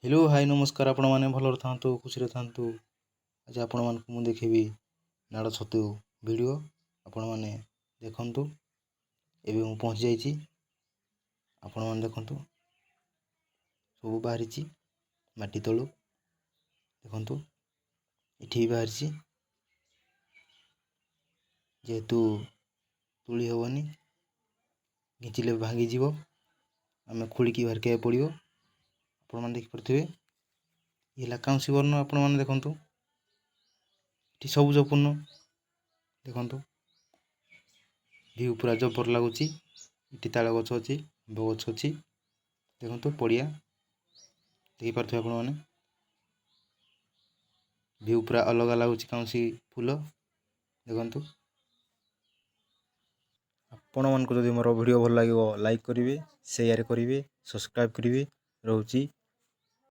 Hello, high, ନମସ୍କାର। ଆପଣମାନେ ଭଲରେ ଥାଆନ୍ତୁ, ଖୁସିରେ ଥାଆନ୍ତୁ। ଆଜି ଆପଣମାନଙ୍କୁ ମୁଁ ଦେଖେଇବି ନାଡ଼ ଛତୁ ଭିଡ଼ିଓ। ଆପଣମାନେ ଦେଖନ୍ତୁ। ଏବେ ମୁଁ ପହଞ୍ଚି ଯାଇଛି। ଆପଣମାନେ ଦେଖନ୍ତୁ, ସବୁ ବାହାରିଛି ମାଟି ତଳୁ। ଦେଖନ୍ତୁ, ଏଠି ବି ବାହାରିଛି। ଯେହେତୁ ତୋଳି ହେବନି, ଘିଚିଲେ ଭାଙ୍ଗିଯିବ, ଆମେ ଖୋଳିକି ବାହାର କରିବାକୁ ପଡ଼ିବ। ଆପଣମାନେ ଦେଖିପାରୁଥିବେ, ଇଏ ହେଲା କାଉଁଶୀ ବର୍ଣ୍ଣ। ଆପଣମାନେ ଦେଖନ୍ତୁ, ଏଠି ସବୁଜପୂର୍ଣ୍ଣ। ଦେଖନ୍ତୁ, ଭିଉ ପୁରା ଜବର ଲାଗୁଛି। ଏଠି ତାଳ ଗଛ ଅଛି, ଆମ୍ବ ଗଛ ଅଛି। ଦେଖନ୍ତୁ, ପଡ଼ିଆ ଦେଖିପାରୁଥିବେ ଆପଣମାନେ। ଭିଉ ପୁରା ଅଲଗା ଲାଗୁଛି। କାଉଁଶୀ ଫୁଲ ଦେଖନ୍ତୁ। ଆପଣମାନଙ୍କୁ ଯଦି ମୋର ଭିଡ଼ିଓ ଭଲ ଲାଗିବ, ଲାଇକ୍ କରିବେ, ସେୟାର କରିବେ, ସବସ୍କ୍ରାଇବ୍ କରିବେ। ରହୁଛି।